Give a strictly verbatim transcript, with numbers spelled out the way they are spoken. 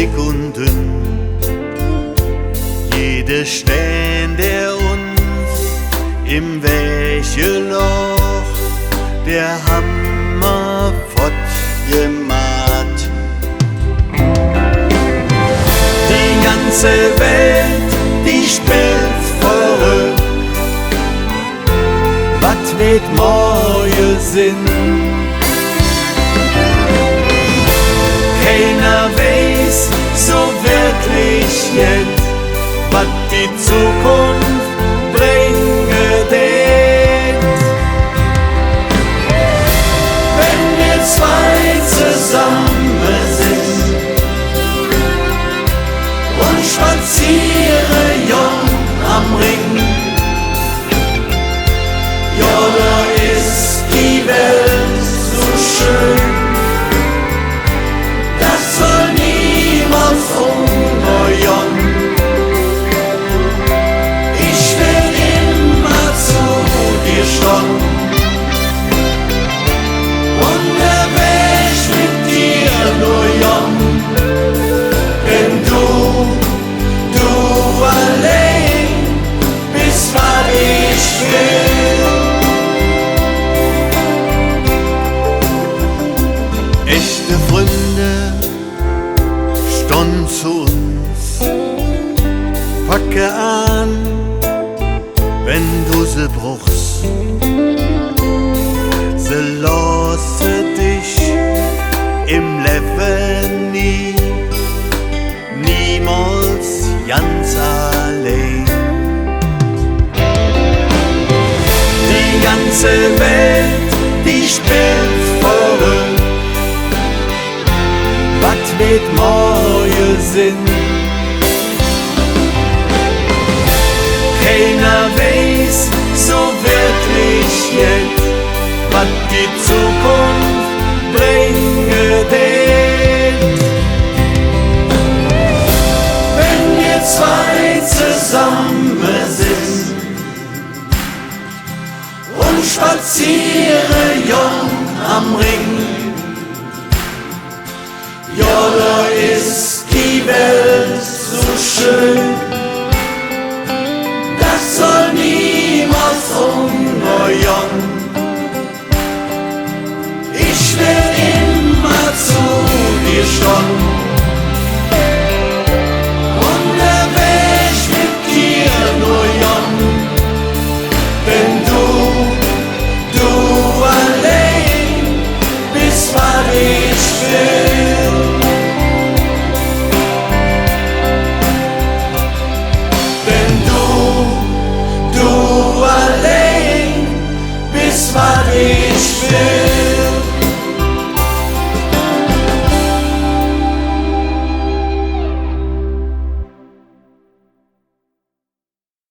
Sekunden. Jede Stään, dä uns em Wäg log, dä han mer fottgemaht. Die ganze Welt, die spillt verröck. Wat weed morge sin? Keiner weiß su wirklich jet, wat die Zukunf bränge dät. Wann mer zwei zesamme sin un spazeere gonn am Rhing, jo, do es die Welt su schön, dat soll niemols ungergonn. Ich well immer zo dir stonn, un der Wäg met dir nor gonn, wann do, do allein bes, wat ich well. Echte Fründe stonn zo uns, packe aan, wann do se bruchs. Se looße dich em Levve nie, niemols ganz allein. Die ganze Welt, die spillt verröck. Wat weed morge sin? Keiner weiß su wirklich jet, wat die Zukunf bränge dät. Wann mer zwei zesamme sin un spazeere gonn am Rhing, jo, do es die Welt su schön,